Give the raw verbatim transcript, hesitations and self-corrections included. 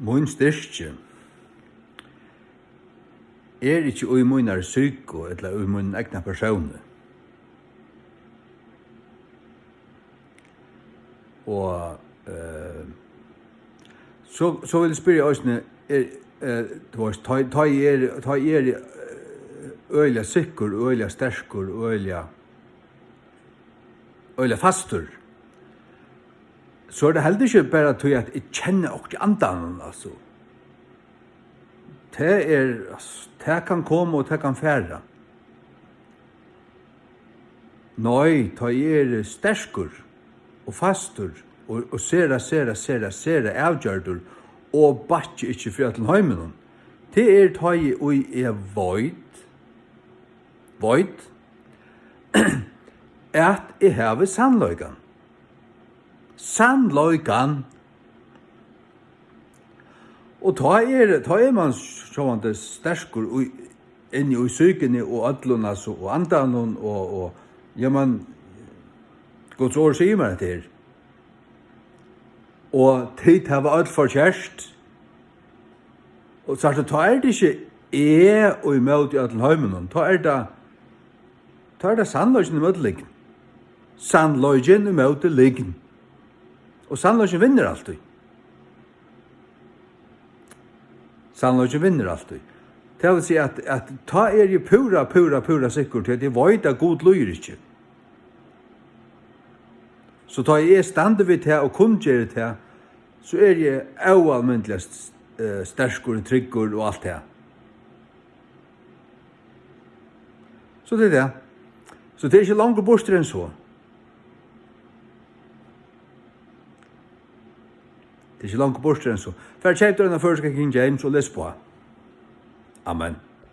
Mín styrki er ikki í mínari psyku ella í mínum egna persóni. Og, eh, so, so vil eg spyrja eisini, er, eh, tú veist, tá, tá eg eri, tá eg eri, eh, øgiliga sikkur, øgiliga sterkur, øgiliga, øgiliga fastur, so er tað heldur ikki bara tí, at eg kenni okkurt í andanum, altso. Tað er, tað kann koma og tað kann fara. Nei, tá eg eri sterkur og fastur og, og sera, sera, sera, sera avgjørdur og bakki ikki fyri øllum heiminum, tað er tá eg, ið eg veit, veit, at eg havi sannleikan. Sannleikan. Og tá er, tá er mann sjálvandi sterkur í, inni í psykuni og øllum, altso, og andanum og, og, ja, men, Guds orð sigur mær hetta her. Og tit hava øll forkert. Og sært tú, tá er tað ikki eg ímóti øllum heiminum, tá er tað, tá er tað sannleikin ímóti lygn. Sannleikin ímóti lygn. Og sannleikin vinnur altíð. Sannleikin vinnur altíð. Tað vil siga, at, at tá eri eg púra, púra, púra sikkur, tí at eg veit, at Gud lýgur ikki. So tá eg standi við tað og kunngeri tað, so eri eg óalmindiliga st-, eh, sterkur og tryggur og alt tað. So tað er tað. So tað er ikki longur burtur enn so. Tað er ikki longur burtur enn so. Far, keyp tær eina føroyska King James og les uppá. Amen.